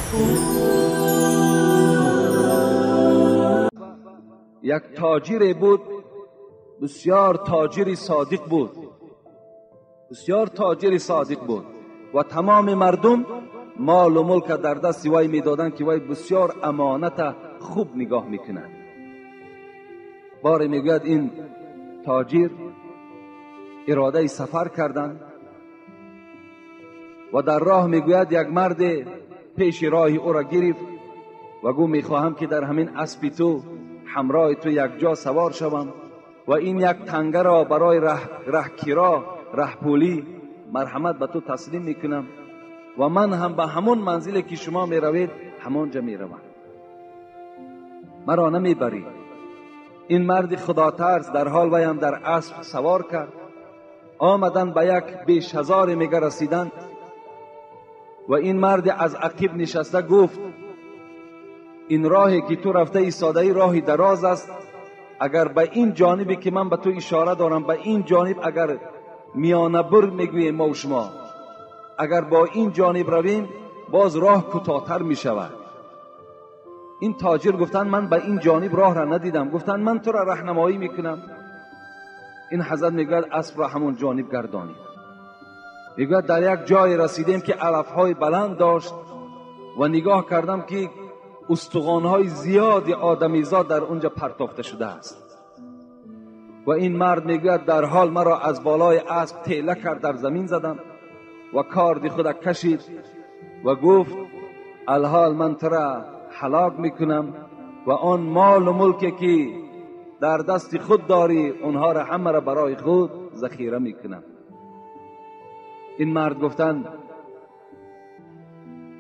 Як тоҷире буд, бисёр тоҷири содиқ буд, бисёр тоҷири содиқ буд ва тамоми мардум молу мулк дар дасти вай медоданд, ки вай бисёр амоната хуб нигоҳ мекунад. Боре мегӯяд ин тоҷир иродаи сафар карданд ва дар роҳ мегӯяд як марде пеши роҳи ӯро гирифт ва гуфт мехоҳам ки дар ҳамин аспи ту ҳамроҳи ту якҷо савор шавам ва ин як тангаро барои раҳкиро раҳпулӣ марҳамат ба ту таслим мекунам ва ман ҳам ба ҳамон манзиле ки шумо меравед ҳамонҷа меравам, маро намебарӣ. Ин марди худотарс дар ҳол ваям дар асп савор кард. Омадан ба як бешазоре мега расиданд ва ин марди аз ақиб нишаста гуфт ин роҳе ки ту рафта истодаӣ роҳи дароз аст, агар ба ин ҷонибе ки ман ба ту ишора дорам, ба ин ҷониб агар миёнабур мегӯем мо шумо, агар бо ин ҷониб равем боз роҳ кӯтоҳтар мешавад. Ин тоҷир гуфтанд ман ба ин ҷониб роҳ ра надидам. Гуфтанд ман туро раҳнамоӣ мекунам. Ин ҳазрат мегӯяд аспро ҳамон ҷониб гардонид. Мегӯяд дар як ҷое расидем ки алафҳои баланд дошт ва нигоҳ кардам ки устухонҳои зиёди одамизод дар унҷа партофта шудааст. Ва ин мард мегӯяд дар ҳол маро аз болои асп тела кард, дар замин задам ва корди худа кашид ва гуфт алҳол ман тура ҳалок мекунам ва он молу мулке ки дар дасти худ дорӣ онҳоро ҳамаро барои худ захира мекунам. Ин мард гуфтанд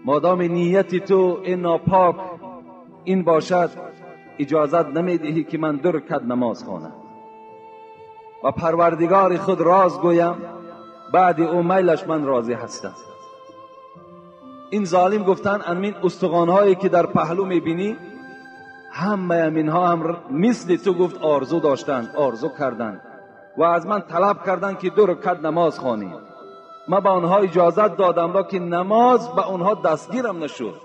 модоми нияти ту ин нопок ин бошад, иҷозат намедиҳӣ ки ман ду ракат намоз хонам ва парвардигори худ роз гӯям, баъди ӯ майлаш ман розӣ ҳастам. Ин золим гуфтанд амин устухонҳое ки дар паҳлӯ мебинӣ ҳамаи аминҳо ҳам мисли ту гуфт орзу доштанд, орзу карданд ва аз ман талаб карданд ки ду ракат намоз хонӣ. Ман ба онҳо иҷозат додам, лекин намоз ба онҳо дастгирам нашуд.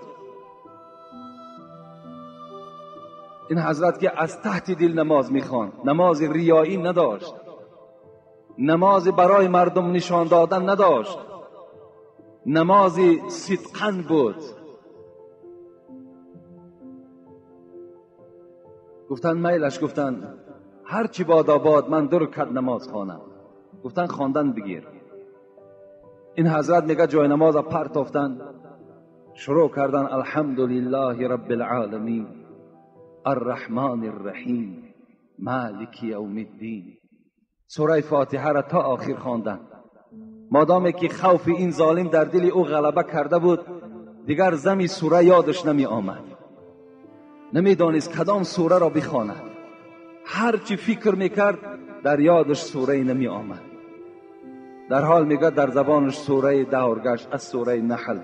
Ин ҳазрат ки аз таҳти дил намоз мехонд, намози риёӣ надошт, намози барои мардум нишон додан надошт, намози сидқан буд. Гуфтанд майлаш, гуфтанд ҳарчи бодобод ман ду ракат намоз хонам. Гуфтанд хондан бигир. Ин ҳазрат мега ҷои намоза партофтанд, шурӯъ карданд алҳамдулиллаҳи раббил оламин арраҳмани рраҳим малики явмиддин. Сураи фотиҳаро то охир хонданд. Модоме ки хавфи ин золим дар дили ӯ ғалаба карда буд, дигар зами сура ёдаш намеомад, намедонист кадом сураро бихонад. Ҳарчи фикр мекард дар ёдаш сурае намеомад. Дар ҳол мегӯяд дар забонаш сураи давр гашт аз сураи Наҳл: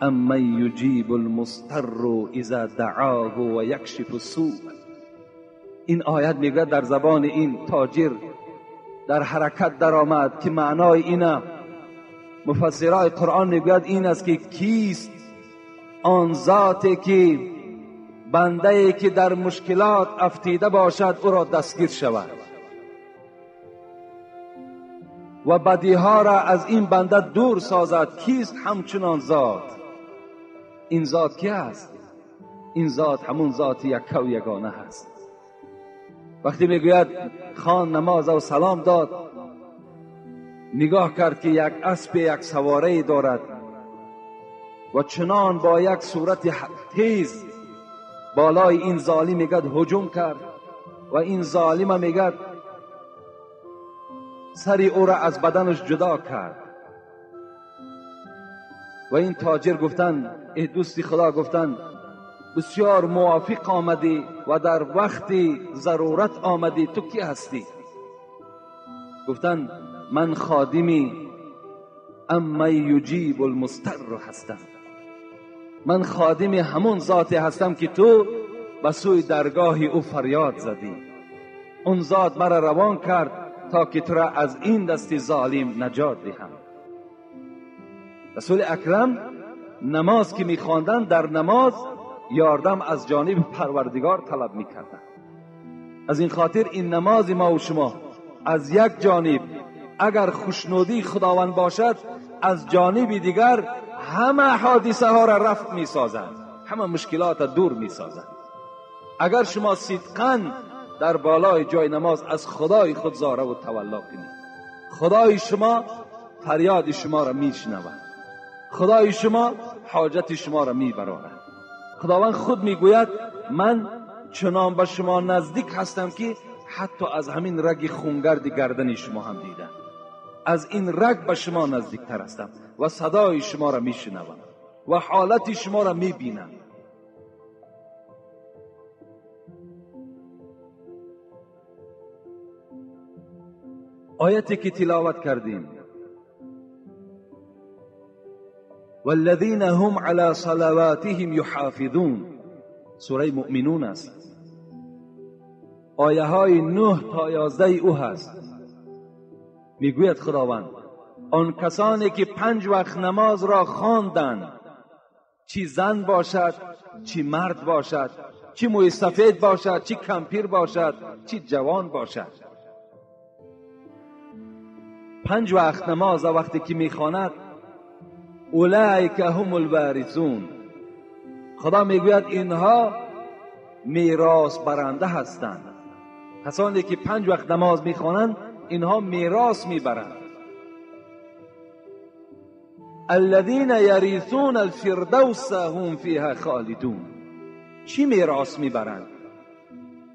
амман юҷибу лмустарру иза даъоҳу ва якшифу суъ. Ин оят мегӯяд дар забони ин тоҷир дар ҳаракат даромад ки маънои ина муфассирои Қуръон мегӯяд ин аст ки кист он зоте ки бандае ки дар мушкилот афтида бошад ӯро дастгир шавад ва бадиҳоро аз ин банда дур созад. Кист ҳамчунон зот? Ин зот ки аст? Ин зот ҳамун зоти яккаву ягона ҳаст. Вақте мегӯяд хон намоза ва салом дод, нигоҳ кард ки як аспе як саворае дорад ва чунон бо як сурати тез болои ин золим мегӯяд ҳуҷум кард ва ин золима мегӯяд сари ӯро аз баданаш ҷудо кард. Ва ин тоҷир гуфтанд эй дӯсти Худо, гуфтанд бисёр мувофиқ омадӣ ва дар вақти зарурат омадӣ, ту кӣ ҳастӣ? Гуфтанд ман ходими амман юҷибу лмустарру ҳастам, ман ходими ҳамон зоте ҳастам ки ту ба сӯи даргоҳи ӯ фарёд задӣ. Он зот маро равон кард то ки туро аз ин дасти золим наҷот диҳам. Расули акрам намоз ки мехонданд, дар намоз ёрдам аз ҷониби Парвардигор талаб мекарданд. Аз ин хотир ин намози ма ва шумо аз як ҷониб агар хушнудии Худованд бошад, аз ҷониби дигар ҳама ҳодисаҳоро рафъ месозад, ҳама мушкилотро дур месозад. Агар шумо сидқан дар болои ҷои намоз аз Худои худ зора ва тавалло кунед, Худои шумо фарёди шуморо мешунавад, Худои шумо ҳоҷати шуморо мебарорад. Худованд худ мегӯяд ман чунон ба шумо наздик ҳастам ки ҳатто аз ҳамин раги хунгарди гардани шумо ҳам дидам, аз ин раг ба шумо наздиктар ҳастам ва садои шуморо мешунавам ва ҳолати шуморо мебинам. Ояте ки тиловат кардем, والذین هم علی صلواتهم یحافظون، سوره مؤمنون است. آیه های 9 تا 11 او هست. میگوید خداوند آن کسانی که 5 وقت نماز را خواندند، چی زن باشد، چی مرد باشد، چی موی سفید باشد، چی کمپیر باشد، چی جوان باشد، 5 وقت نماز وقتی که میخواند، اولئک هم الوارثون، خدا میگوید اینها میراث برنده هستند. کسانی که 5 وقت نماز میخوانند اینها میراث میبرند. الذین یرثون الفردوس هم فیها خالدون. چی میراث میبرند؟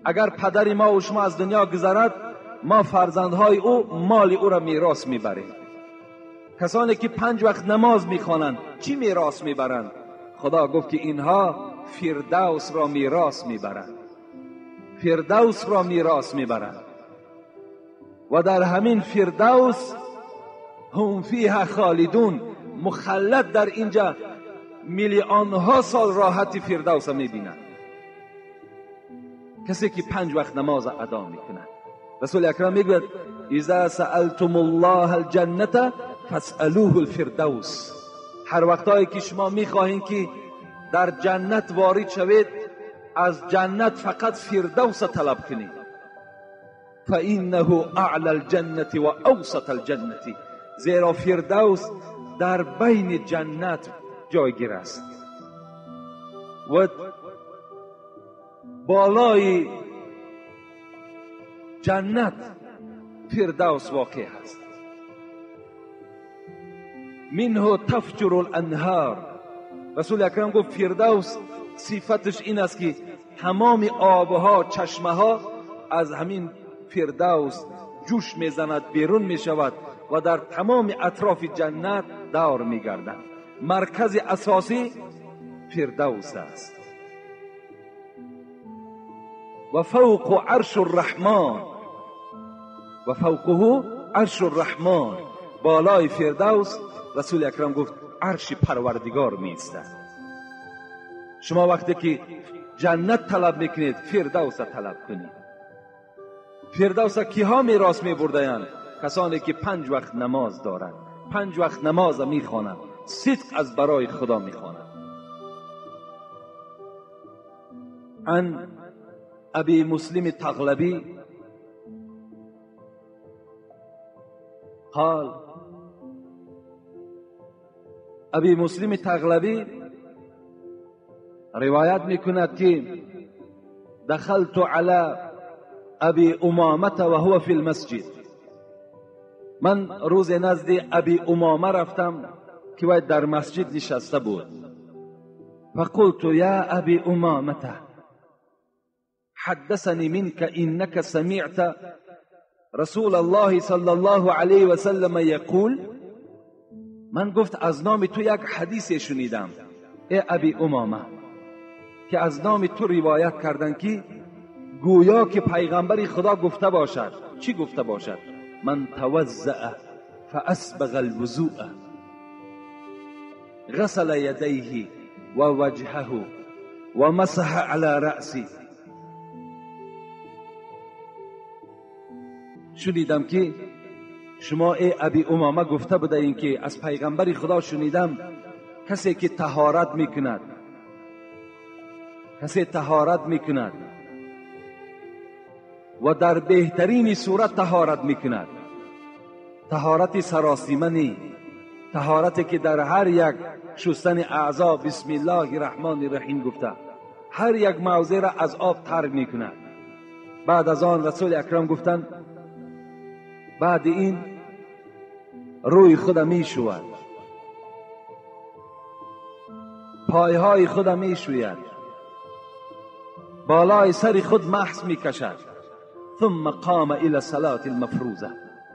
اگر پدر ما و شما از دنیا گذرد، ما فرزندهای او مال او را میراث میبریم. کسانی که 5 وقت نماز میخوانند چی میراث میبرند؟ خدا گفت که اینها فردوس را میراث میبرند، فردوس را میراث میبرند و در همین فردوس هم فیها خالدون، مخلد در اینجا میلیونها سال راحت فردوس میبینند. کسی که 5 وقت نماز ادا میکند. رسول اکرم میگوید اذا سألتم الله الجنة فاسألوه الفردوس. هر وقتایی که شما میخواهین که در جنت وارد شوید، از جنت فقط فردوس طلب کنید. فإنه اعلى الجنة و اوسط الجنة، زیرا فردوس در بین جنت جایگیر است و بالای جنت فردوس واقع است. منه تفجر الانهار. رسول اکرم گفت فردوس صفتش این است که تمام آبها، چشمه ها از همین فردوس جوش میزند، بیرون میشود و در تمام اطراف جنت دور میگردند. مرکز اساسی فردوس است. و فوق عرش الرحمن، و فوقه عرش الرحمن، بالای فردوس رسول اکرم گفت عرش پروردگار می ایستد. شما وقتی که جنت طلب میکنید فردوس طلب کنید. فردوس کیها میراث میبردند؟ کسانی که 5 وقت نماز دارند، 5 وقت نماز میخوانند، صدق از برای خدا میخوانند. عن ابی مسلم تغلبی قال، ابی مسلم تغلبی روایت میکند که دخلت علی ابی امامه و هو فی المسجد. من روز نزد ابی امامه رفتم که وی در مسجد نشسته بود. فقلت یا ابی امامه حدثني منك انك سمعت رسول الله صلی الله علیه و سلم یقول. من گفت از نام تو یک حدیث شنیدم ای ابی امامه، که از نام تو روایت کردن که گویا که پیغمبر خدا گفته باشد. چی گفته باشد؟ من توضأ فاسبغ الوضوء غسل یدیه و وجهه و مسح علی رأسه. شنیدم که شما ای ابی امامه گفته بوده این که از پیغمبر خدا شنیدم کسی که طهارت میکند، کسی طهارت میکند و در بهترین صورت طهارت میکند، طهارت سراسیمه نی، طهارتی که در هر یک شستن اعضا بسم الله الرحمن الرحیم گفته، هر یک موضع را از آب تر میکند. بعد از آن رسول اکرم گفتند بعد این روی خود میشود، پایهای خود میشوید، بالای سر خود محس میکشد. ثم قام الى صلاة المفروضه،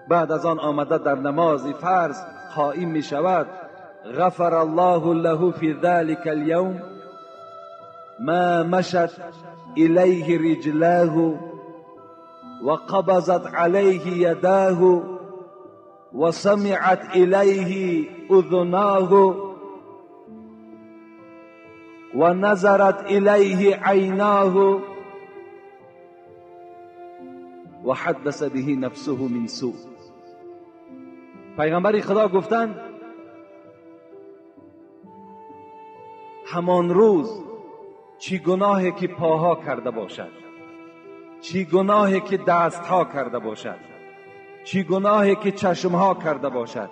بعد از آن آمده در نماز فرض قائم می شود. غفر الله له فی ذلك اليوم ما مشت الیه رجلاه وقبضت علیه یداه وسمعت الیه اذناه ونظرت الیه عیناه وحدث به نفسه من سوء. پیغمبر خدا گفتند همان روز چی گناهی که پاها کرده باشد، چی گناهی که دستها کرده باشد، چی گناهی که چشمها کرده باشد،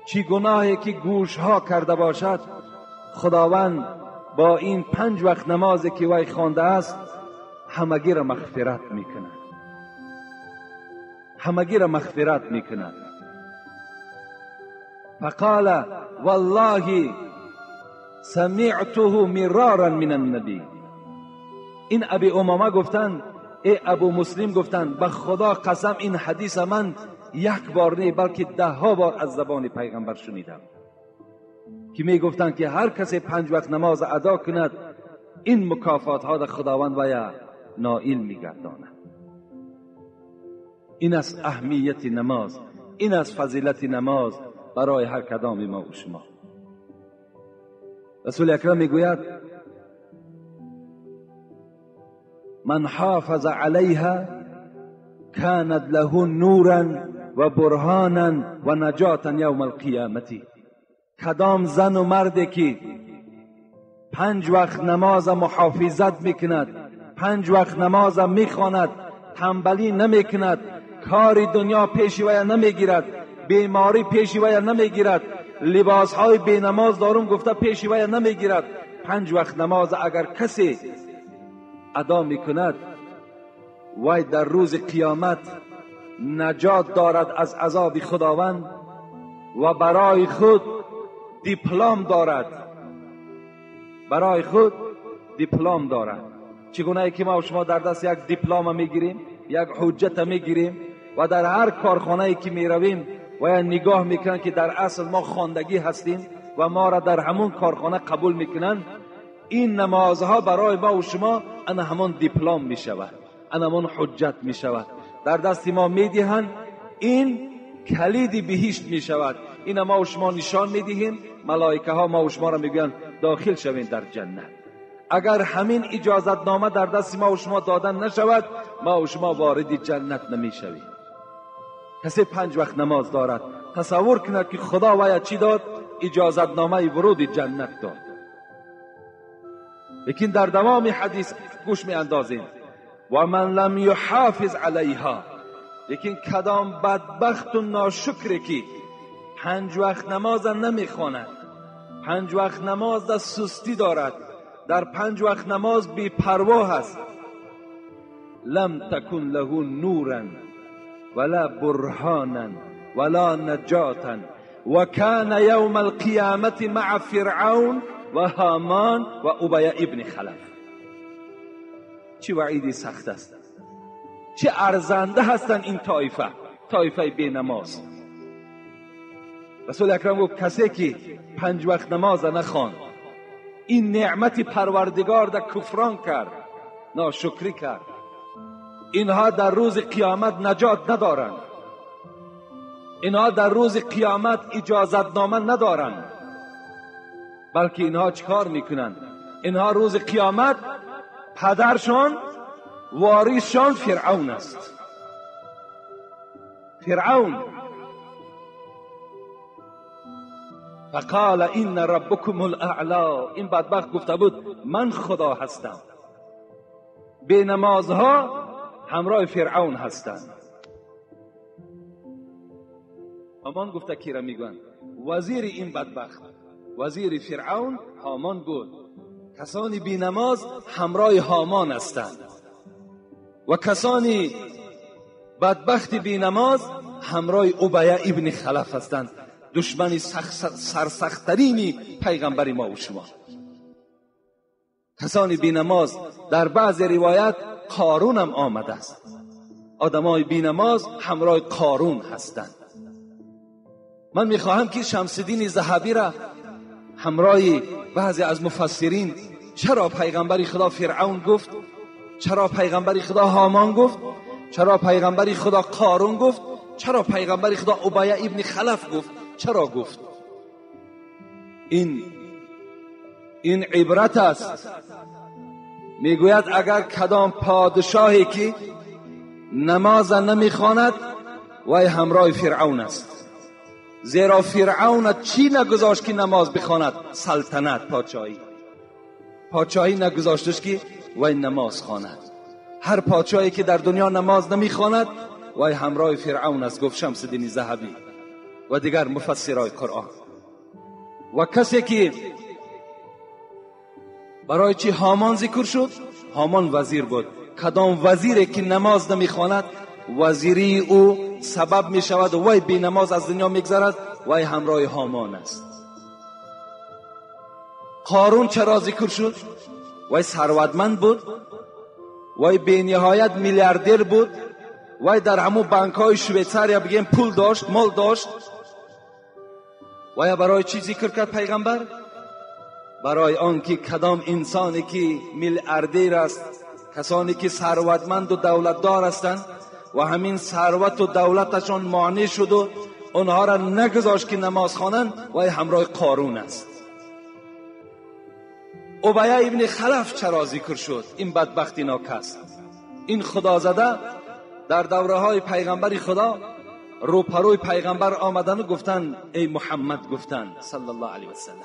چی گناهی که گوشها کرده باشد، خداوند با این 5 وقت نمازی که وی خوانده است همگی را مغفرت میکند، همگی را مغفرت میکند. فقال والله سمعته مرارا من النبی. این ابی امامه گفتند، ای ابو مسلم گفتند به خدا قسم این حدیث من یک بار نه بلکه 10 بار از زبان پیغمبر شنیدم که می گفتند که هر کسی 5 وقت نماز ادا کند این مکافات ها در خداوند ویا نائل میگرداند. این است اهمیت نماز، این است فضیلت نماز برای هر کدام ما و شما. رسول اکرم میگوید من حافظ علیها کانت له نورا و برهانا و نجاتا یوم القیامت. کدام زن و مردی که 5 وقت نماز محافظت میکند، 5 وقت نماز میخواند، تنبلی نمیکند، کار دنیا پیش وی نمیگیرد، بیماری پیش وی نمیگیرد، لباسهای بی نماز دارم گفته پیش وی نمیگیرد، 5 وقت نماز اگر کسی ادا میکند وی در روز قیامت نجات دارد از عذاب خداوند و برای خود دیپلم دارد، برای خود دیپلم دارد. چگونه که ما و شما در دست یک دیپلم میگیریم، یک حجت میگیریم و در هر کارخانه‌ای که میرویم و یا نگاه میکنن که در اصل ما خواندگی هستیم و ما را در همون کارخانه قبول میکنن، این نمازها برای ما و شما انا همان دیپلم میشود، انا همان حجت میشود، در دست ما میدهند، این کلید بهشت میشود. این ما و شما نشان میدهیم، ملائکه ها ما و شما را میگویند داخل شوین در جنت. اگر همین اجازت نامه در دست ما و شما دادن نشود، ما و شما وارد جنت نمیشویم. کسی 5 وقت نماز دارد تصور کند که خدا باید چی داد؟ اجازت نامه ورود جنت داد. لیکن در دوام حدیث گوش می اندازیم و من لم یحافظ علیها، لیکن کدام بدبخت و ناشکری که 5 وقت نماز نمیخواند، 5 وقت نماز در سستی دارد، در 5 وقت نماز بی پروا هست، لم تکن له نورا ولا برهانا ولا نجاتا وكان يوم القيامة مع فرعون وهامان وأبي ابن خلف. چه وعیدی سخت است، چه ارزنده هستند این طایفه، طایفه بی نماز. رسول اکرم گفت کسی که 5 وقت نماز نخواند، این نعمت پروردگار در کفران کرد، ناشکری کرد، اینها در روز قیامت نجات ندارند، اینها در روز قیامت اجازت نامه ندارند، بلکه اینها چیکار میکنند؟ اینها روز قیامت پدرشان وارثشان فرعون است. فرعون. فقال ان ربکم الاعلی. این بدبخت گفته بود من خدا هستم. بی نمازها همراه فرعون هستند. هامان گفته کی را میگویند؟ وزیر این بدبخت، وزیر فرعون هامان بود. کسانی بی نماز همراه هامان هستند و کسانی بدبخت بی نماز همراه ابی ابن خلف هستند، دشمن سرسخت‌ترین پیغمبر ما و شما. کسانی بی نماز، در بعض روایت قارون هم آمده است. آدمای بی نماز همراه قارون هستند. من میخواهم که شمس الدین ذهبی را همراه بعضی از مفسرین، چرا پیغمبر خدا فرعون گفت، چرا پیغمبر خدا هامان گفت، چرا پیغمبر خدا قارون گفت، چرا پیغمبر خدا ابی ابن خلف گفت، چرا گفت؟ این عبرت است. میگوید اگر کدام پادشاهی که نماز نمیخواند وی همراه فرعون است، زیرا فرعون چی نگذاشت که نماز بخواند؟ سلطنت، پادشاهی. پادشاهی نگذاشتش که وی نماز خواند. هر پادشاهی که در دنیا نماز نمیخواند وی همراه فرعون است، گفت شمس الدین ذهبی و دیگر مفسرای قرآن. و کسی که برای چی هامان ذکر شد؟ هامان وزیر بود. کدام وزیری که نماز نمیخواند وزیری او سبب می شود وی بی نماز از دنیا میگذرد، وی همراه هامان است. قارون چرا ذکر شد؟ وی ثروتمند بود، وی بی نهایت میلیاردر بود، وی در همون بانک های شویتساریا بگیم پول داشت، مال داشت. وی برای چی ذکر کرد پیغمبر؟ برای آنکه کدام انسانی که میلیاردر است، کسانی که ثروتمند و دولتدار هستند و همین ثروت و دولتشان مانع شد و آنها را نگذاشت که نماز خوانند، وی همراه قارون است. ابی ابن خلف چرا ذکر شد؟ این بدبختی ناکس، این خدازده در دوره های پیغمبر خدا روپروی پیغمبر آمدن و گفتن ای محمد، گفتن صلی الله علیه و سلم،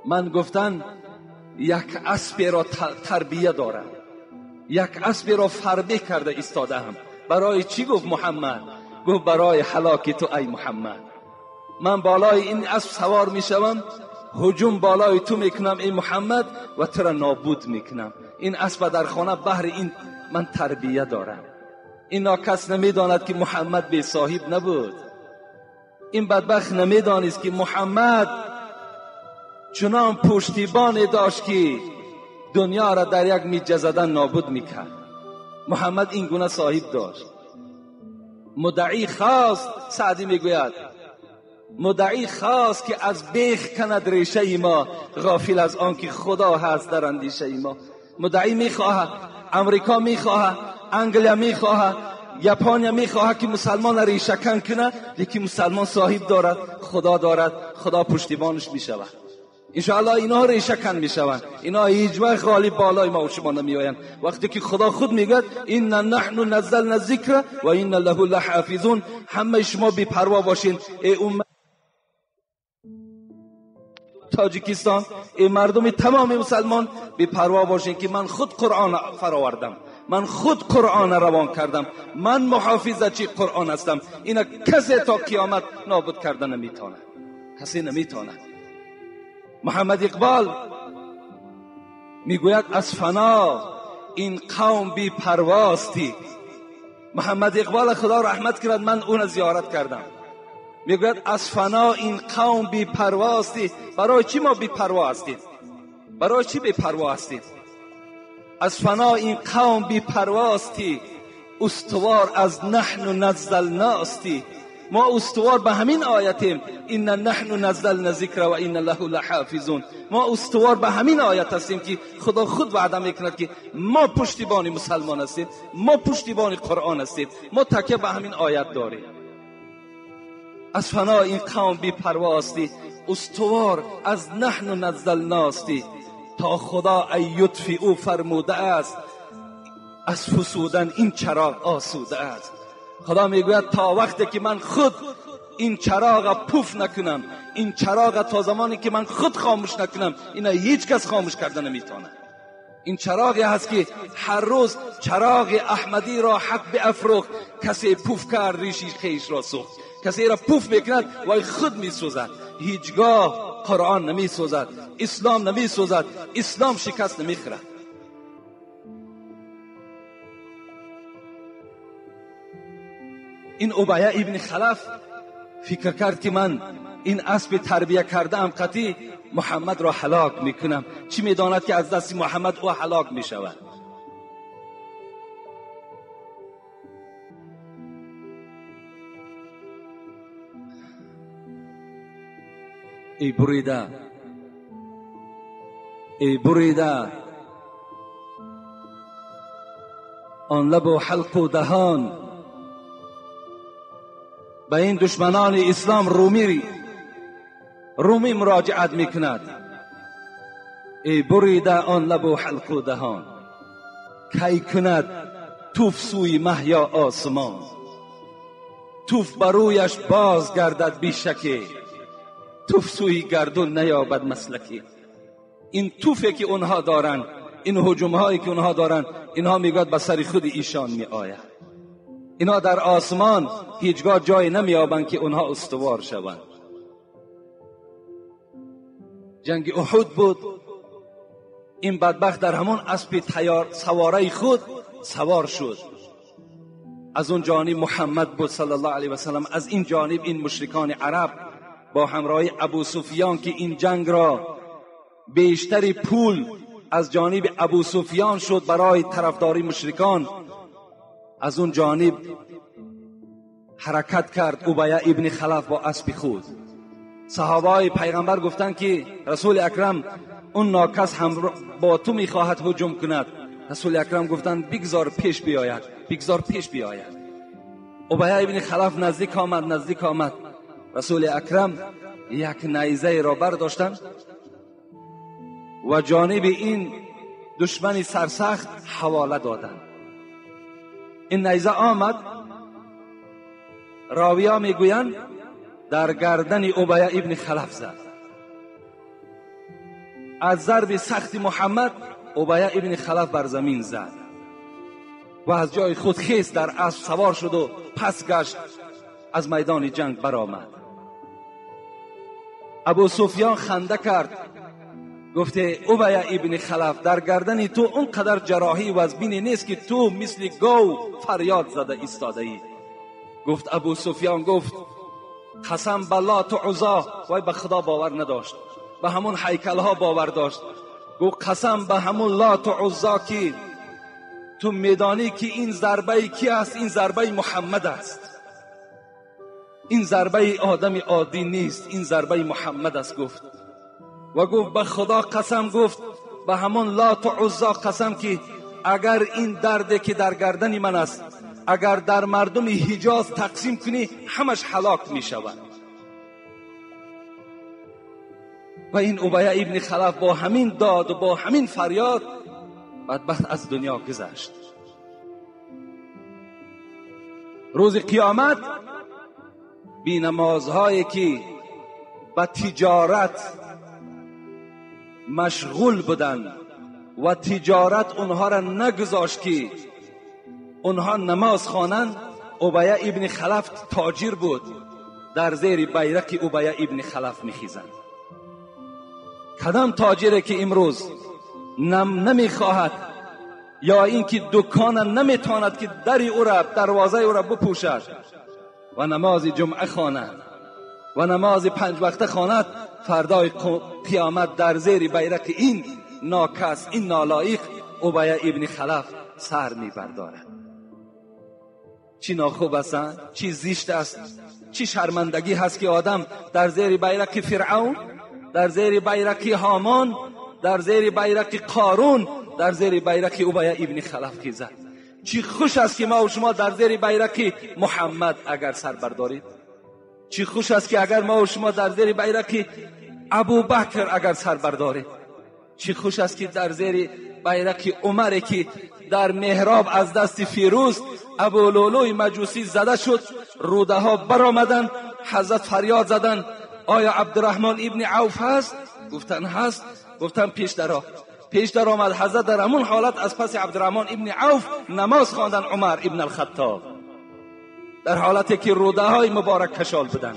من گفتن یک اسب را تربیه دارم، یک اسب را فربه کرده ایستاده هم. برای چی گفت محمد؟ گفت برای هلاک تو ای محمد. من بالای این اسب سوار میشوم، هجوم بالای تو میکنم ای محمد و تو را نابود میکنم. این اسب در خانه بهر این من تربیه دارم. این ناکس نمیداند که محمد بی صاحب نبود. این بدبخت نمیدانست که محمد چنان پشتیبان داشت که دنیا را در یک میجه زدن نابود میکرد. محمد این گونه صاحب داشت. مدعی خواست، سعدی میگوید مدعی خواست که از بیخ کند ریشه ما، غافل از آن که خدا هست در اندیشه ما. مدعی میخواهد، امریکا میخواهد، انگلیا میخواهد، ژاپن میخواهد که مسلمان ریشه کن کنه، لیکن مسلمان صاحب دارد، خدا دارد، خدا پشتیبانش میشود. انشاءالله اینا ریشه کن میشوند، اینا هیچ وقت غالب بالای ما و شما نمیآیند. وقتی که خدا خود میگوید ان نحن نزلنا الذکر و ان له لحافظون، همه شما بی پروا باشین ای امت تاجیکستان، ای مردم تمام مسلمان بی پروا باشین که من خود قرآن فراوردم، من خود قرآن روان کردم، من محافظت قرآن هستم. اینا کسی تا قیامت نابود کرده نمیتونه، کسی نمیتونه. محمد اقبال میگوید از فنا این قوم بی پرواستی. محمد اقبال خدا رحمت کرد، من اون زیارت کردم. میگوید از فنا این قوم بی پرواستی. برای چی ما بی پروا هستیم؟ برای چی بی پروا هستیم؟ از فنا این قوم بی پرواستی، استوار از نحن نزلناستی. ما استوار به همین آیتیم، ان نحن نزلنا ذکر و ان له لحافظون. ما استوار به همین آیت هستیم که خدا خود وعده میکند که ما پشتیبان مسلمان هستیم، ما پشتیبان قرآن هستیم، ما تکیه به همین آیت داریم. از فنا این قوم بی پروا هستی، استوار از نحن نزلناستی. تا خدا ای یطفی او فرموده است، از فسودن این چراغ آسوده است. خدا میگوید تا وقتی که من خود این چراغ پوف نکنم، این چراغ تا زمانی که من خود خاموش نکنم اینا هیچ کس خاموش کرده نمیتونه. این چراغی هست که هر روز چراغ احمدی را حق بیافروخت، کسی پوف کرد ریشی خیش را سوخت. کسی را پوف میکند وای خود میسوزد. هیچگاه قرآن نمیسوزد، اسلام نمیسوزد، اسلام شکست نمیخورد. این ابیه ابن خلف فکر کرد که من این اسب تربیه کرده ام قطعی محمد را هلاک میکنم. چی میداند که از دست محمد او هلاک میشود؟ ای بریده، ای بریده آن لب و حلق و دهان، به این دشمنان اسلام رومی مراجعت میکند. ای بریده آن لب و حلق و دهان، کی کند توف سوی مه یا آسمان. توف برویش باز گردد بی شکی، توف سوی گردون نیابد مسلکی. این توفی که اونها دارند، این هجوم هایی که اونها دارند، اینها میگوید به سر خود ایشان می آید. اینا در آسمان هیچگاه جای نمیابند که اونها استوار شوند. جنگ احد بود، این بدبخت در همون اسب تیار سواره خود سوار شد. از اون جانب محمد بود صلی الله علیه و سلم، از این جانب این مشرکان عرب با همراهی ابو سفیان که این جنگ را بیشتر پول از جانب ابو سفیان شد برای طرفداری مشرکان، از اون جانب حرکت کرد ابیه ابن خلف با اسب خود. صحابه پیغمبر گفتند که رسول اکرم اون ناکس هم با تو میخواهد هجوم کند. رسول اکرم گفتند بگذار پیش بیاید، بگذار پیش بیاید. ابیه ابن خلف نزدیک آمد، نزدیک آمد. رسول اکرم یک نیزه را برداشتند و جانب این دشمن سرسخت حواله دادند. این نیزه آمد، راویا میگویند در گردن ابیه ابن خلف زد. از ضرب سخت محمد ابیه ابن خلف بر زمین زد و از جای خود خیز در اسب سوار شد و پس گشت، از میدان جنگ برآمد. ابو سفیان خنده کرد، گفته ابیه ابن خلف در گردن تو اونقدر جراحی و از بینی نیست که تو مثل گاو فریاد زده ایستاده ای. گفت ابو سفیان، گفت قسم بالله تو عزا، وای به خدا باور نداشت، به همون هیکل ها باور داشت. گفت قسم به همون لات و عزا که تو میدانی که این ضربه کی است؟ این ضربه محمد است، این ضربه آدم عادی نیست، این ضربه محمد است. گفت و گفت به خدا قسم، گفت به همون لات و عزا قسم که اگر این درد که در گردن من است اگر در مردم حجاز تقسیم کنی همش هلاک می شود. و این ابیه ابن خلف با همین داد و با همین فریاد بدبخت از دنیا گذشت. روز قیامت بی نمازهایی که به تجارت مشغول بودند و تجارت اونها را نگذاشت که اونها نماز خوانند، ابیه ابن خلف تاجر بود، در زیر بیرق ابیه ابن خلف میخیزند. کدام تاجری که امروز نمیخواهد یا اینکه دکان نمیتواند که در او را، دروازه او را بپوشد و نماز جمعه خواند و نماز پنج وقته خواند، فردای قیامت در زیر بیرق این ناکس، این نالایق ابیه ابن خلف سر میبردارد. چی ناخوب است، چی زشت است، چی شرمندگی هست که آدم در زیر بیرق فرعون، در زیر بیرق هامان، در زیر بیرق قارون، در زیر بیرق ابیه ابن خلف خیزد. چی خوش است که ما و شما در زیر بیرق محمد اگر سر بردارید. چی خوش است که اگر ما و شما در زیر بیرق ابوبکر اگر سر بردارید. چی خوش است که در زیر بیرق عمر که در محراب از دست فیروز ابولولوی مجوسی زده شد، روده ها برآمدند، حضرت فریاد زدند آیا عبدالرحمن ابن عوف هست؟ گفتن هست. گفتن پیش درا. پیش در آمد. حضرت در همون حالت از پس عبدالرحمن ابن عوف نماز خواندن عمر ابن الخطاب، در حالتی که روده های مبارک کشال بودن.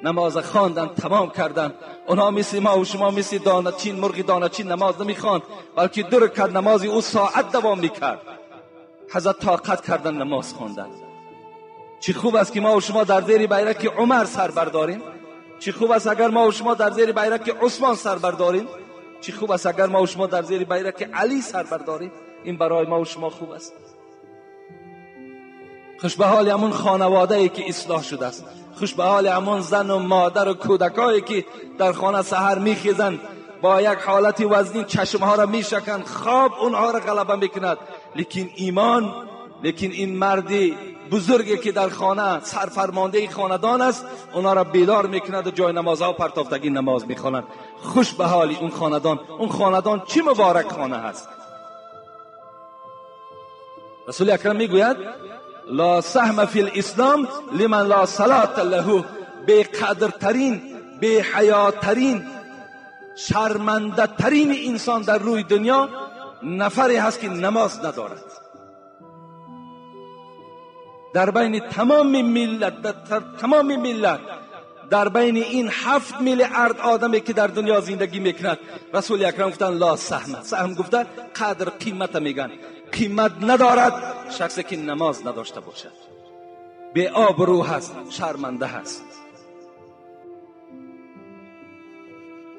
نماز خواندن، تمام کردن. اونها مثل ما و شما مثل دانه‌چین، مرغ دانه‌چین نماز نمیخواند، بلکه 2 رکعت نمازی او ساعت دوام میکرد. حضرت طاقت کردن، نماز خواندن. چه خوب است که ما و شما در زیر بیرق عمر سر برداریم. چه خوب است اگر ما و شما در زیر بیرق عثمان سر برداریم. چه خوب است اگر ما و شما در زیر بیرق علی سر برداریم. این برای ما و شما خوب است. خوش به حال همون خانواده ای که اصلاح شده است. خوش به حال همون زن و مادر و کودکایی که در خانه سحر میخیزند، با یک حالت وزنین چشمها را میشکند، خواب اونها را غلبه میکند، لیکن ایمان، لیکن این مردی بزرگی که در خانه سرفرمانده خاندان است، اونها را بیدار میکند و جای نمازها پرتافتگی نماز میخوانند. خوش به حال اون خاندان. اون خاندان چی مبارک خانه هست. رسول اکرم میگوید لا سهم فی الاسلام لمن لا صلاة له. بی قدرترین، بی حیاترین، شرمنده ترین انسان در روی دنیا نفری هست که نماز ندارد. در بین تمام ملت، در تمام ملت، در بین این 7 میلیارد آدمی که در دنیا زندگی میکند، رسول اکرم گفتن لا سهم. سهم گفتن قدر، قیمت میگن. قیمت ندارد شخصی که نماز نداشته باشد. بی آبرو هست، شرمنده هست.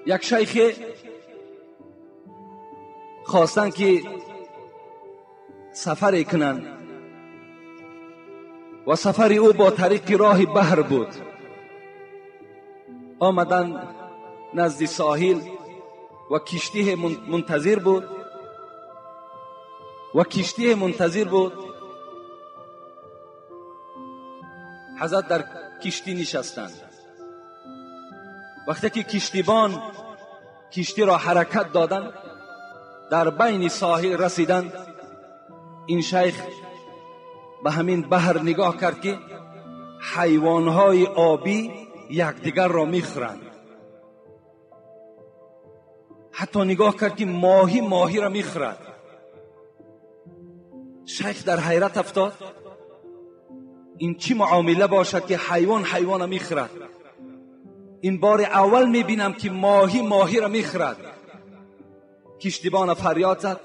یک شیخ خواستن که سفر کنند و سفر او با طریق راه بحر بود. آمدن نزد ساحل و کشتی منتظر بود و کشتی منتظر بود. حضرت در کشتی نشستند. وقتی که کشتیبان کشتی را حرکت دادند، در بین ساحل رسیدند. این شیخ به همین بحر نگاه کرد که حیوانهای آبی یکدیگر را میخورند. حتی نگاه کرد که ماهی ماهی را میخورد. شیخ در حیرت افتاد. این چی معامله باشد که حیوان حیوان را میخورد؟ این بار اول میبینم که ماهی ماهی را میخورد. کشتیبان فریاد زد،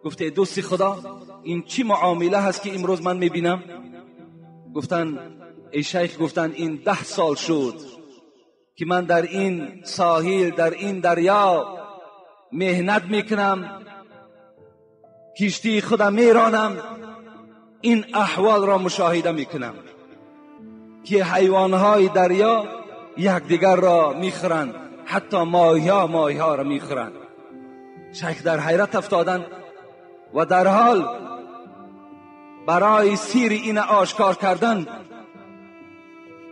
گفته دوست خدا، این چی معامله هست که امروز من میبینم؟ گفتن ای شیخ، گفتن این 10 سال شد که من در این ساحل، در این دریا مهنت میکنم، کشتی خودم میرانم، این احوال را مشاهده میکنم که حیوانهای دریا یکدیگر را میخورند، حتی ماهی‌ها ماهی‌ها را میخورند. شیخ در حیرت افتادند و در حال برای سیر این آشکار کردن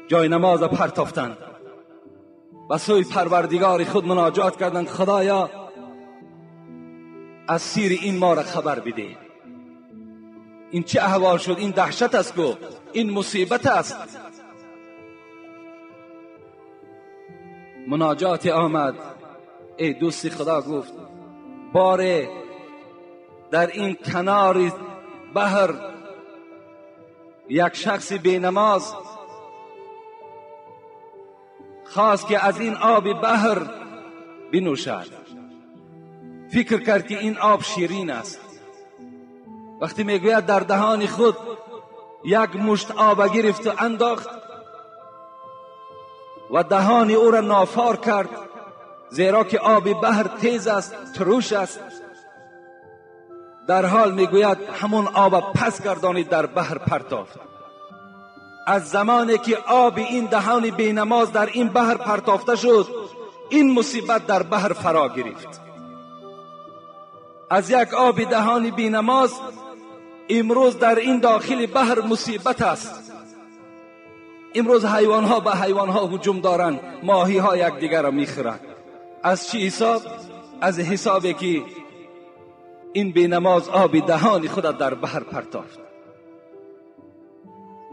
جای نماز پرتافتند، و سوی پروردگار خود مناجات کردند، خدایا از سیر این ما را خبر بده. این چه احوال شد؟ این دهشت است کو، این مصیبت است. مناجات آمد. ای دوست خدا، گفت باره در این کنار بحر یک شخص بی نماز خواست که از این آب بحر بنوشد. فکر کرد که این آب شیرین است. وقتی میگوید در دهان خود یک مشت آب گرفت و انداخت و دهان او را نافار کرد، زیرا که آب بحر تیز است، تروش است. در حال میگوید همون آب پس گردانید، در بحر پرتافت. از زمانی که آب این دهان بینماز در این بحر پرتافته شد، این مصیبت در بحر فرا گرفت. از یک آب دهان بینماز امروز در این داخل بحر مصیبت است. امروز حیوانها به حیوانها هجوم دارند، ماهی ها یکدیگر را میخورند. از چی حساب؟ از حسابی که این بینماز آب دهان خود در بحر پرتافت.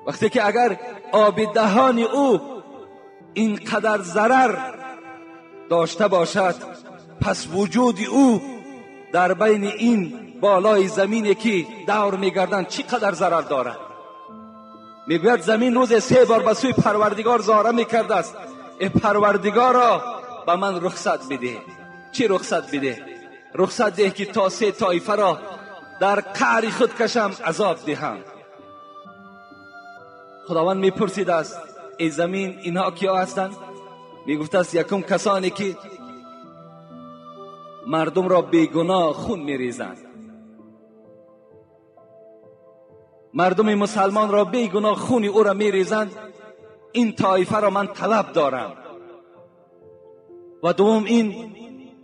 وقتی که اگر آب دهان او اینقدر ضرر داشته باشد، پس وجود او در بین این بالای زمینی که دور میگردند چی قدر ضرر دارد. میگوید زمین روز 3 بار به سوی پروردگار زاره میکرده است، ای پروردگارا به من رخصت بده. چی رخصت بده؟ رخصت ده که تا 3 طایفه را در قعر خود کشم، عذاب دهم. خداوند میپرسید است ای زمین اینها کیا هستند؟ میگفت است یکم کسانی که مردم را بیگناه خون میریزند، مردم مسلمان را بیگناه خون او را میریزند، این طایفه را من طلب دارم. و دوم این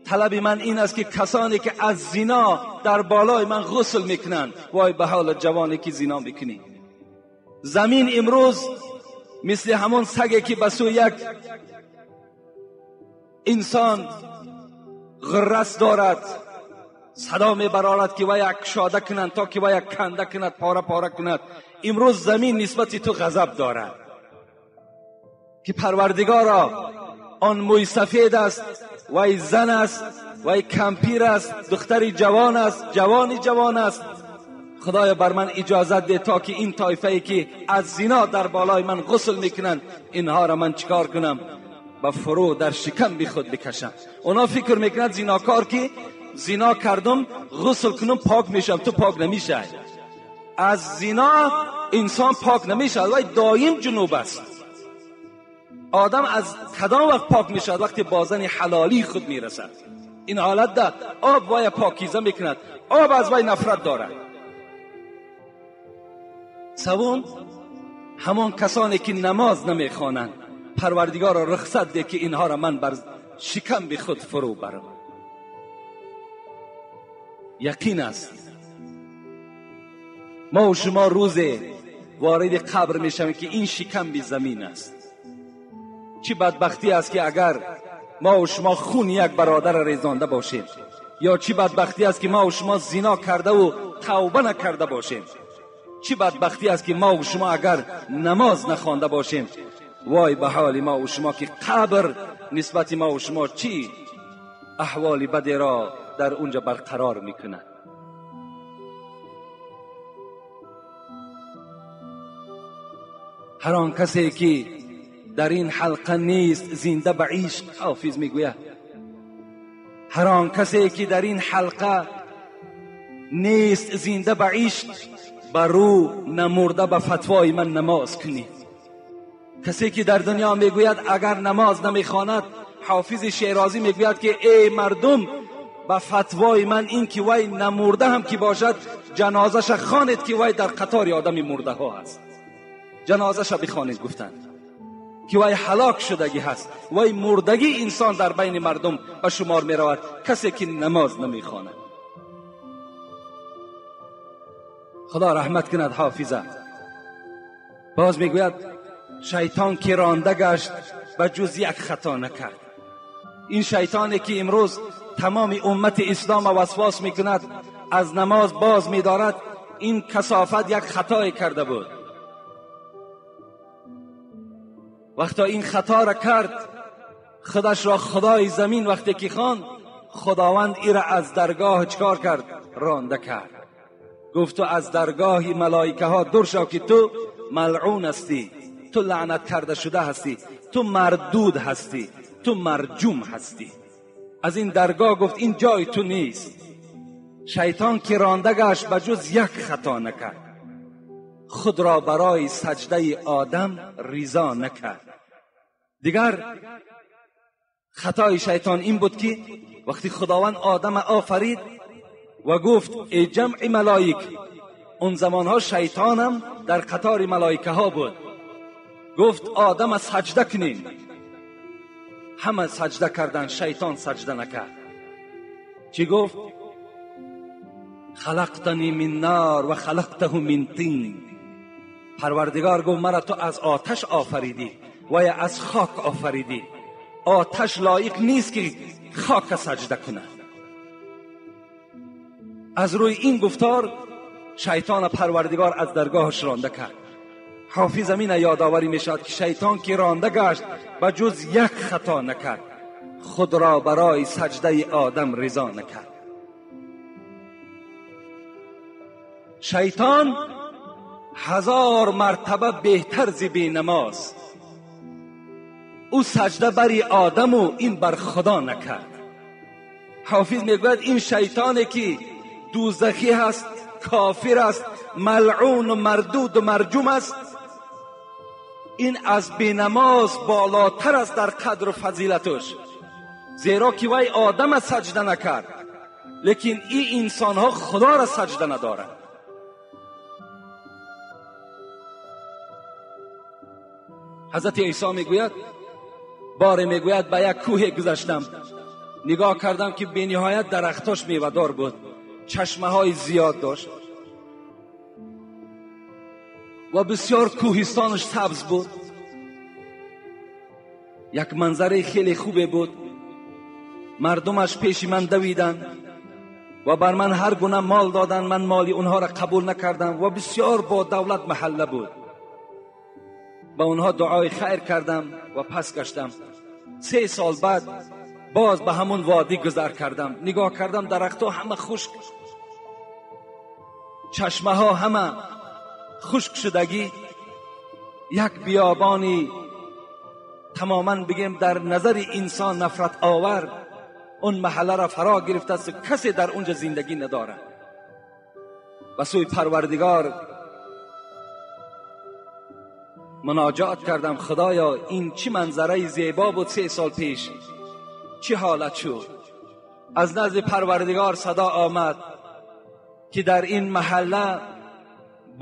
طلب من این است که کسانی که از زنا در بالای من غسل میکنند، وای به حال جوانی که زنا میکنی. زمین امروز مثل همون سگی که به سوی یک انسان غرس دارد، صدا میبرارد که وی کشاده کنند تا که وی کنده کند، پاره پاره کند. امروز زمین نسبت تو غضب دارد که پروردگارا آن موی سفید است، وی زن است، وی کمپیر است، دختری جوان است، جوانی جوان است. خدایا بر من اجازت ده تا که این طایفه که از زنا در بالای من غسل میکنند، اینها را من چیکار کنم؟ به فرو در شکم بی خود بکشم. اونا فکر میکنند زیناکار که زینا کردم غسل کنم پاک میشم. تو پاک نمیشه. از زینا انسان پاک نمیشه، ولی دایم جنوب است. آدم از کدام وقت پاک میشد؟ وقتی با زن حلالی خود میرسد. این حالت ده آب وای پاکیزه میکند، آب از وای نفرت دارد. سوم همان کسانی که نماز نمیخوانند، پروردگار را رخصت ده که اینها را من بر شکم به خود فرو برم. یقین است ما و شما روز وارد قبر میشویم که این شکم به زمین است. چی بدبختی است که اگر ما و شما خون یک برادر ریزانده باشیم، یا چی بدبختی است که ما و شما زنا کرده و توبه نکرده باشیم. چی بدبختی است که ما و شما اگر نماز نخوانده باشیم. وای به حال ما و شما که قبر نسبت ما و شما چی احوال بدی را در اونجا برقرار میکند. هر آن کسی که در این حلقه نیست زنده به عشق، حافظ میگوید هر آن کسی که در این حلقه نیست زنده به عشق، برو نمرده به فتوای من نماز کنی. کسی که در دنیا میگوید اگر نماز نمیخواند، حافظ شیرازی میگوید که ای مردم به فتوای من این که وی نمرده هم که باشد جنازش خوانید که وی در قطار آدم مرده ها هست. جنازش بخوانید گفتند که وی هلاک شدگی هست، وی مردگی انسان در بین مردم به شمار می رود کسی که نماز نمیخواند. خدا رحمت کند حافظه. باز میگوید شیطان که رانده گشت به جز یک خطا نکرد. این شیطانی که امروز تمام امت اسلام وسواس میکند، از نماز باز میدارد، این کثافت یک خطای کرده بود. وقتا این خطا را کرد، خودش را خدای زمین وقتی که خواند، خداوند ای را از درگاه چکار کرد؟ رانده کرد. گفت تو از درگاه ملائکه ها دور شو که تو ملعون هستی، تو لعنت کرده شده هستی، تو مردود هستی، تو مرجوم هستی. از این درگاه گفت این جای تو نیست. شیطان که رانده گشت به جز یک خطا نکرد، خود را برای سجده آدم ریزا نکرد. دیگر خطای شیطان این بود که وقتی خداوند آدم آفرید و گفت ای جمع ملائک، اون زمانها شیطانم در قطار ملائکه ها بود، گفت آدم سجده کنیم. همه سجده کردن، شیطان سجده نکرد. چی گفت؟ خلقتنی من نار و خلقته من طین. پروردگار گفت مرا تو از آتش آفریدی و یا از خاک آفریدی. آتش لایق نیست که خاک سجده کند. از روی این گفتار شیطان پروردگار از درگاهش رانده کرد. Ҳофиз амина ёдоварӣ мешавад ки шайтон ки ронда гашт ба ҷуз як хато накард, худро барои саҷдаи одам ризо накард. Шайтон ҳазор мартаба беҳтар зи бенамоз, ӯ саҷда бари одаму ин бар худо накард. Ҳофиз мегӯяд ин шайтоне ки дӯзахӣ ҳаст, кофир аст, малъуну мардуду марҷум аст, ин аз бенамоз болотар аст дар қадру фазилаташ, зеро ки вай одама саҷда накард, лекин ин инсонҳо худоро саҷда надоранд. Ҳазрати Исо мегӯяд, боре мегӯяд ба як кӯҳе гузаштам, нигоҳ кардам ки бениҳоят дарахтош мевадор буд, чашмаҳои зиёд дошт ва бисёр кӯҳистонаш сабз буд. Як манзараи хеле хубе буд. Мардумаш пеши ман давиданд ва бар ман ҳар гуна мол доданд, ман моли онҳоро қабул накардам ва бисёр бо давлат маҳалла буд. Ба онҳо дуои хайр кардам ва пас гаштам. 3 сол баъд боз ба ҳамун водӣ гузар кардам, нигоҳ кардам дарахтҳо ҳама хушк, чашмаҳо ҳама хушк шудагӣ, як биёбони тамоман бигем дар назари инсон нафрат овар он маҳалларо фаро гирифтааст, касе дар онҷа зиндагӣ надорад. Ба сӯи Парвардигор муноҷот кардам, худоё ин чӣ манзараи зебо буд 3 сол пеш, чӣ ҳолат шуд? Аз назди Парвардигор садо омад ки дар ин маҳалла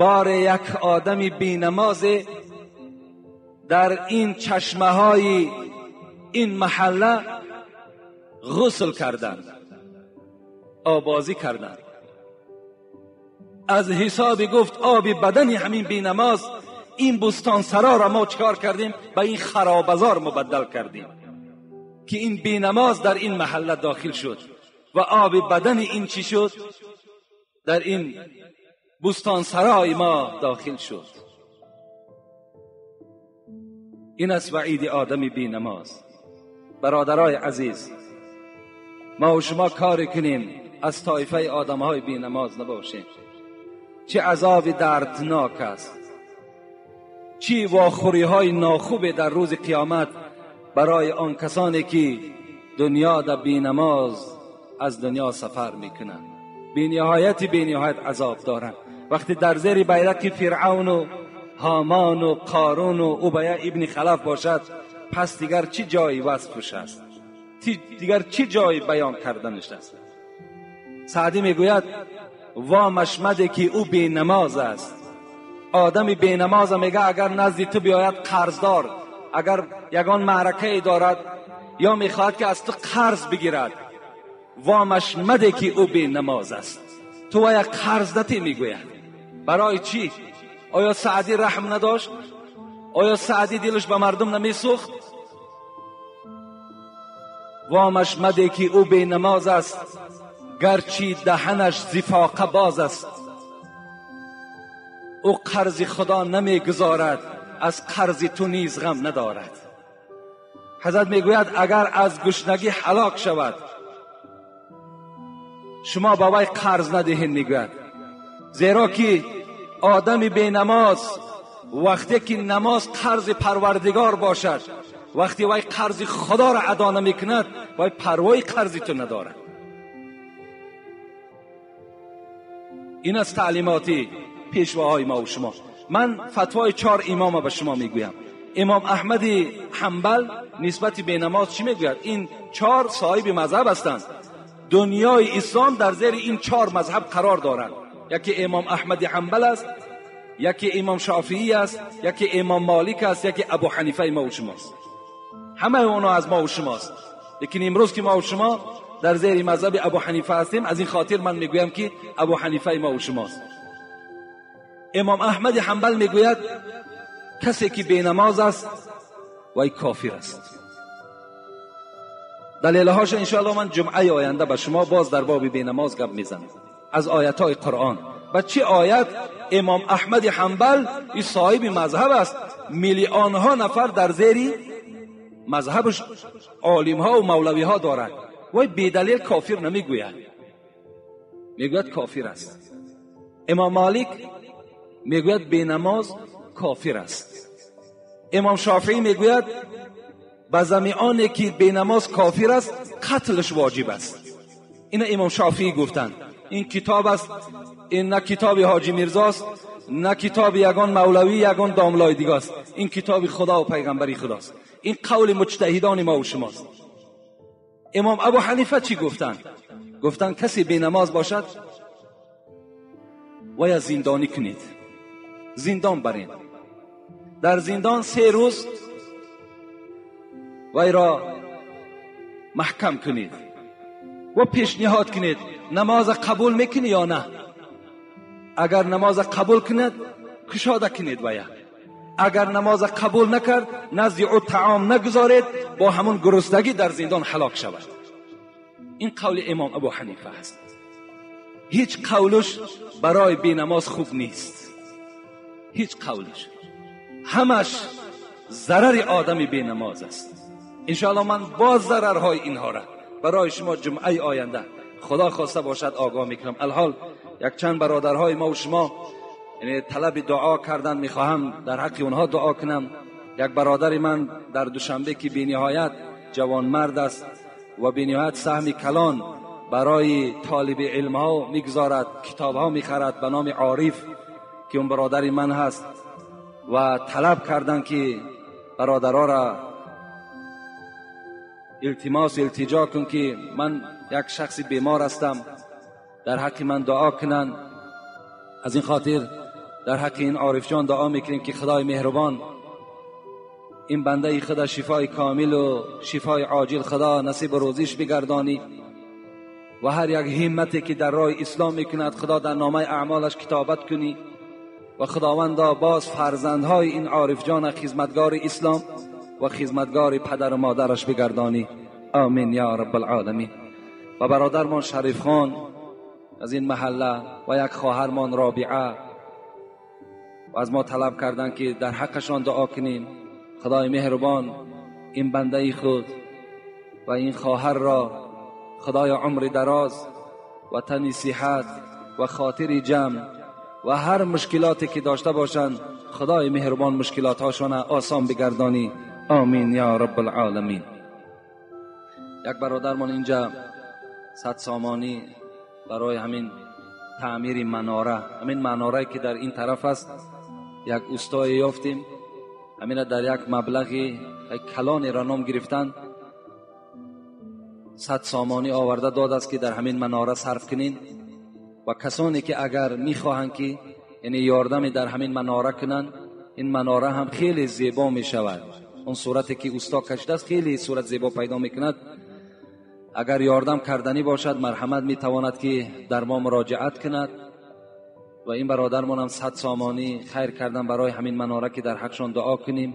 бор як одами бенамозе дар ин чашмаҳои ин маҳалла ғусл карданд, обозӣ карданд. Аз ҳисоби гуфт оби бадани ҳамин бенамоз ин бӯстонсароро мо чикор кардем? Ба ин харобазор мубаддал кардем ки ин бенамоз дар ин маҳалла дохил шуд ва оби бадани ин чӣ шуд? Дар ин бӯстонсарои мо дохил шуд. Ин аст ваъиди одами бенамоз. Бародарои азиз, мо ва шумо коре кунем аз тоифаи одамҳои бенамоз набошем. Чӣ азоби дарднок аст, чӣ вохӯриҳои нохубе дар рӯзи қиёмат барои он касоне ки дунё дар бенамоз аз дунё сафар мекунанд. Бениҳояти бениҳоят азоб доранд. Вақте дар зери байрақи Фиръавну Ҳомону Қоруну Убая ибни Халаф бошад, пас дигар чӣ ҷойи васфш аст? Дигар чӣ ҷойи баён карданаш аст? Саъдӣ мегӯяд вомаш маде ки ӯ бенамоз аст. Одами бенамоза мега агар назди ту биёяд қарздор, агар ягон маъракае дорад ё мехоҳад ки аз ту қарз бигирад, вомаш маде ки ӯ бенамоз аст. Ту вая қарз датӣ мегӯяд. Барои чӣ? Оё Саъдӣ раҳм надошт? Оё Саъдӣ дилаш ба мардум намесӯхт? Вомаш маде ки ӯ бенамоз аст, гарчи даҳанаш зифоқа боз аст. Ӯ қарзи худо намегузорад, аз қарзи ту низ ғам надорад. Ҳазрат мегӯяд агар аз гушнагӣ ҳалок шавад, шумо ба вай қарз надиҳед, мегӯяд. Зеро ки одами бенамоз вақте ки намоз қарзи Парвардигор бошад, вақте вай қарзи худоро адо намекунад, вай парвои қарзи ту надорад. Ин аст таълимоти пешвоҳои мо ва шумо. Ман фатвои 4 имома ба шумо мегӯям. Имом Аҳмади Ҳанбал нисбати бенамоз чӣ мегӯяд? Ин 4 соҳиби мазҳаб ҳастанд. Дунёи ислом дар зери ин 4 мазҳаб қарор доранд. Яке имом Аҳмади Ҳанбал аст, яке имом Шофиӣ аст, яке имом Молик аст, яке Абу Ҳанифаи мо ва шумост. Ҳамаи онҳо аз мо ва шумост. Лекин имрӯз ки мо ва шумо дар зери мазҳаби Абу Ҳанифа ҳастем, аз ин хотир ман мегӯям ки Абу Ҳанифаи мо ва шумост. Имом Аҳмади Ҳанбал мегӯяд касе ки бенамоз аст вай кофир аст. Далелҳоша иншоаллоҳ ман ҷумъаи оянда ба шумо боз дар боби бенамоз гап мезанам аз оятҳои Қуръон. Ба чӣ оят имом Аҳмад Ҳанбал ин соҳиби мазҳаб аст, миллионҳо нафар дар зери мазҳабаш олимҳо ва мавлавиҳо дорад, вай бедалил кофир намегӯяд, мегӯяд кофир аст. Имом Молик мегӯяд бенамоз кофир аст. Имом Шофеӣ мегӯяд ба замионе ки бенамоз кофир аст қатлаш воҷиб аст. Ина имом Шофеӣ гуфтанд. Ин китоб аст, ин на китоби Ҳоҷи Мирзост, на китоби ягон мавлавӣ, ягон домлои дига аст. Ин китоби Худо ва пайғамбари Худост. Ин қавли муҷтаҳидони мо ва шумост. Имом Абу Ҳанифа чӣ гуфтанд? Гуфтанд касе бенамоз бошад вая зиндонӣ кунед, зиндон баред, дар зиндон 3 рӯз вайро маҳкам кунед ва пешниҳод кунед намоза қабул мекунӣ ё на. Агар намоза қабул кунад кушода кунед вая, агар намоза қабул накард назди ӯ таом нагузоред, бо ҳамон гуруснагӣ дар зиндон ҳалок шавад. Ин қавли имом Абу Ҳанифа аст. Ҳеҷ қавлаш барои бенамоз хуб нест, ҳеҷ қавлаш, ҳамаш зарари одами бенамоз аст. иншоаллоҳ ман боз зарарҳои инҳоро барои шумо ҷумъаи оянда худо хоста бошад огоҳ мекунам. алҳол якчанд бародарҳои мо ва шумо талаби дуо кардан мехоҳам, дар ҳаққи онҳо дуо кунам. Як бародари ман дар Душанбе ки бениҳоят ҷавонмард аст ва бениҳоят саҳми калон барои толиби илмҳо мегузорад, китобҳо мехарад ба номи Ориф, ки он бародари ман ҳаст, ва талаб карданд ки бародарора илтимос илтиҷо кун ки ман як шахси бемор ҳастам, дар ҳаққи ман дуо кунанд. Аз ин хотир дар ҳаққи ин Орифҷон дуо мекунем ки Худои меҳрубон ин бандаи худа шифои комилу шифои оҷил Худо насиб рӯзиш бигардонӣ ва ҳар як ҳиммате ки дар роҳи ислом мекунад Худо дар номаи аъмолаш китобат кунӣ ва худовандо боз фарзандҳои ин Орифҷона хизматгори ислом ва хизматгори падару модараш бигардонӣ. Амин я раббалъоламин. Ва бародармон Шарифхон аз ин маҳалла ва як хоҳармон Робиа ва аз мо талаб карданд ки дар ҳаққашон дуо кунем. Худои меҳрубон ин бандаи худ ва ин хоҳарро Худоё умри дароз ва тани сиҳат ва хотири ҷамъ ва ҳар мушкилоте ки дошта бошанд Худои меҳрубон мушкилотҳошона осон бигардонӣ. Амин я раббалъоламин. Як бародармон инҷа 100 сомонӣ барои ҳамин таъмири манора, ҳамин манорае ки дар ин тараф аст, як устое ёфтем, ҳамина дар як маблағи калонеро ном гирифтанд, 100 сомонӣ оварда додааст ки дар ҳамин манора сарф кунин ва касоне ки агар мехоҳанд ки яъне ёрдаме дар ҳамин манора кунанд, ин манора ҳам хеле зебо мешавад. Он сурате ки усто кашидааст хеле сурат зебо пайдо мекунад. Агар ёрдам карданӣ бошад марҳамат метавонад ки дар мо муроҷиат кунад. Ва ин бародармонам 100 сомонӣ хайр кардан барои ҳамин манора ки дар ҳақшон дуо кунем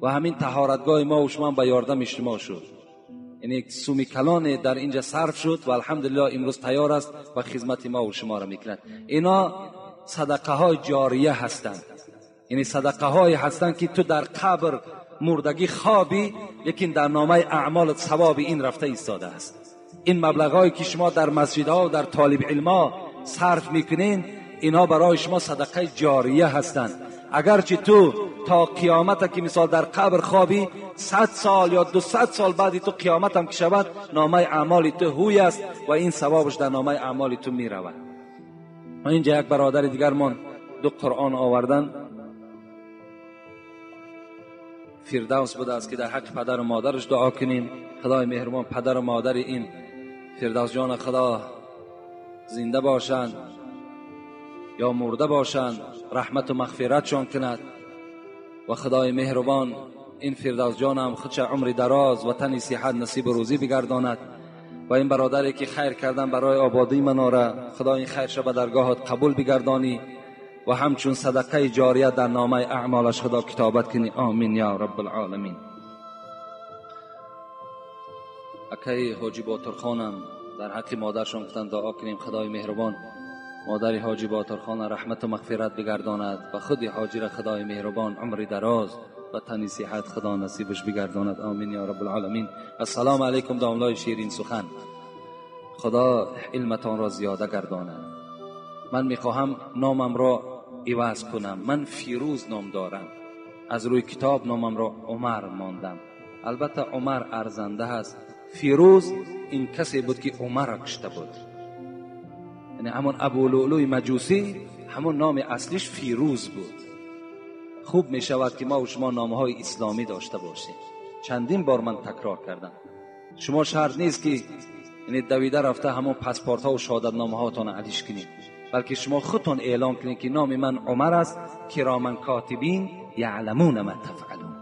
ва ҳамин таҳоратгоҳи мо ва шумо ба ёрдами шумо шуд. яъне суми калоне дар инҷа сарф шуд ва алҳамдулиллоҳ имрӯз тайёр аст ва хизмати мо ва шуморо мекунад. Ино садақаҳои ҷория ҳастанд, яъне садақаҳое ҳастанд ки ту дар қабр мурдагӣ хобӣ, лекин дар номаи аъмолат савоби ин рафта истодааст. Ин маблағҳое ки шумо дар масҷидҳо ва дар толиби илмҳо сарф мекунед, инҳо барои шумо садақаи ҷория ҳастанд. Агарчи ту то қиёмата ки мисол дар қабр хобӣ, 100 сол ё 200 сол баъди ту қиёматам ки шавад, номаи аъмоли ту ҳуй аст ва ин савобаш дар номаи аъмоли ту меравад. Ва инҷа як бародари дигармон 2 Қуръон овардан, Фирдавс будааст ки дар ҳаққи падару модараш дуо кунем. Худои меҳрубон падару модари ин Фирдавс ҷона Худо зинда бошанд ё мурда бошанд, раҳмату мағфиратшон кунад ва Худои меҳрубон ин Фирдавс ҷонам худша умри дароз ва тани сиҳат насибу рӯзӣ бигардонад. Ва ин бародаре ки хайр кардан барои ободии манора, Худо ин хайрша ба даргоҳат қабул бигардонӣ ва ҳамчун садақаи ҷория дар номаи аъмолаш Худо китобат кунӣ. Амин я раббалъоламин. Акаи Ҳоҷи Ботурхонам дар ҳаққи модаршон гуфтанд дуо кунем. Худои меҳрубон Модари ҳоҷи Ботирхон раҳмату мағфират бигардонад ва худи ҳоҷира Худои меҳрубон умри дароз ва тани сиҳат Худо насибаш бигардонад. Омин ё раббулъоламин. Ассалому алайкум домлои ширин сухан. Худо илматонро зиёда гардонад. Ман мехоҳам номамро иваз кунам. Ман Фирӯз ном дорам. Аз рӯи китоб номамро Умар мондам. Албатта Умар арзанда ҳаст. Фирӯз ин касе буд ки Умарро кушта буд. Яъне ҳамон Абулӯлӯи маҷусӣ ҳамон номи аслиш Фирӯз буд. Хуб мешавад ки мо ва шумо номҳои исломӣ дошта бошем. Чандин бор ман такрор кардам. Шумо шарт нест ки яъне давида рафта ҳамон паспортҳо ва шаҳодатномаҳоятонро алиш кунед, балки шумо худтон эълон кунед ки номи ман Умар аст. Кироман котибин яъламуна ма тафъалун.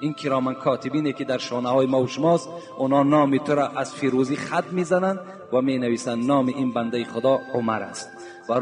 Ин кироман котибине ки дар шонаҳои мо ва шумост, онҳо номи туро аз фирӯзӣ хат мезананд ва менависанд номи ин бандаи Худо Умар аст. Ва